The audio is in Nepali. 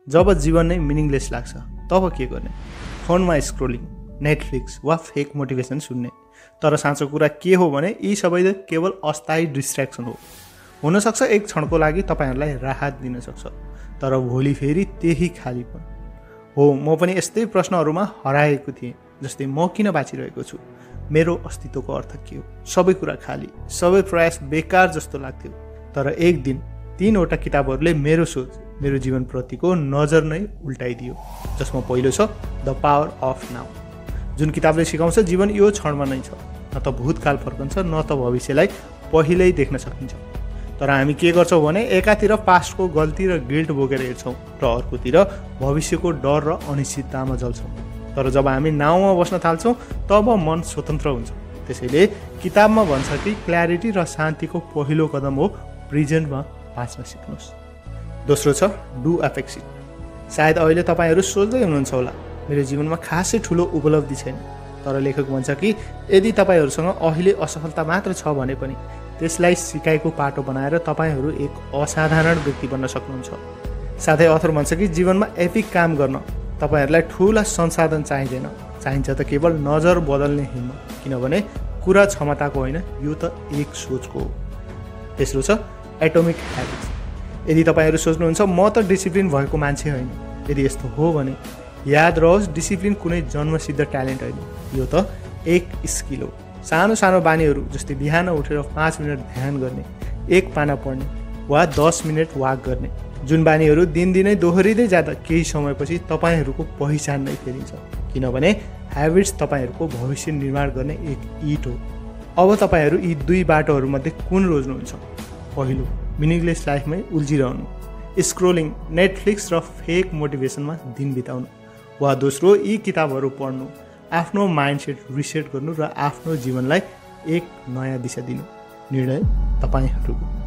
जब जीवन नै मिनिङलेस लाग्छ तब के गर्ने? फोनमा स्क्रोलिङ, नेटफ्लिक्स वा फेक मोटिभेसन सुन्ने। तर साँचो कुरा के हो भने यी सबै केवल अस्थायी डिस्ट्र्याक्सन हो। हुनसक्छ एक क्षणको लागि तपाईँहरूलाई राहत दिन सक्छ, तर भोलि फेरि त्यही खालीपन हो। म पनि यस्तै प्रश्नहरूमा हराएको थिएँ, जस्तै म किन बाँचिरहेको छु, मेरो अस्तित्वको अर्थ के हो, सबै कुरा खाली, सबै प्रयास बेकार जस्तो लाग्थ्यो। तर एक दिन 3वटा किताबहरूले मेरो सोच, मेरो जीवनप्रतिको नजर नै उल्टाइदियो। जसमा पहिलो छ द पावर अफ नाउ, जुन किताबले सिकाउँछ जीवन यो क्षणमा नै छ, न त भूतकाल फर्कन्छ न त भविष्यलाई पहिल्यै देख्न सकिन्छ। तर हामी के गर्छौँ भने एकातिर पास्टको गल्ती र गिल्ट बोकेर हेर्छौँ र अर्कोतिर भविष्यको डर र अनिश्चिततामा जल्छौँ। तर जब हामी नाउमा बस्न थाल्छौँ तब मन स्वतन्त्र हुन्छ। त्यसैले किताबमा भन्छ कि क्ल्यारिटी र शान्तिको पहिलो कदम हो प्रेजेन्टमा बाँच्न सिक्नुहोस्। दोस्रो छ डु अफेक्सिट। सायद अहिले तपाईँहरू सोच्दै हुनुहुन्छ होला मेरो जीवनमा खासै ठुलो उपलब्धि छैन, तर लेखक भन्छ कि यदि तपाईँहरूसँग अहिले असफलता मात्र छ भने पनि त्यसलाई सिकाइको पाटो बनाएर तपाईँहरू एक असाधारण व्यक्ति बन्न सक्नुहुन्छ। साथै अथर भन्छ कि जीवनमा एपिक काम गर्न तपाईँहरूलाई ठुला संसाधन चाहिँदैन, चाहिन्छ त केवल नजर बदल्ने हिम्मत, किनभने कुरा क्षमताको होइन, यो त एक सोचको हो। तेस्रो छ एटोमिक ह्याबिट्स। यदि तपाईँहरू सोच्नुहुन्छ म त डिसिप्लिन भएको मान्छे होइन, यदि यस्तो हो भने याद रहोस् डिसिप्लिन कुनै जन्मसिद्ध ट्यालेन्ट होइन, यो त एक स्किल हो। सानो सानो बानीहरू जस्तै बिहान उठेर 5 मिनट ध्यान गर्ने, 1 पाना पढ्ने वा 10 मिनट वाक गर्ने, जुन बानीहरू दिनदिनै दोहोरिँदै जाँदा केही समयपछि तपाईँहरूको पहिचान नै फेरिन्छ, किनभने ह्याबिट्स तपाईँहरूको भविष्य निर्माण गर्ने एक ईट हो। अब तपाईँहरू यी 2 बाटोहरूमध्ये कुन रोज्नुहुन्छ? पहिलो, मिनिङलेस लाइफमै उल्झिरहनु, स्क्रोलिङ, नेटफ्लिक्स र फेक मोटिभेसनमा दिन बिताउनु, वा दोस्रो यी किताबहरू पढ्नु, आफ्नो माइन्डसेट रिसेट गर्नु र आफ्नो जीवनलाई एक नयाँ दिशा दिनु। निर्णय तपाईँहरूको।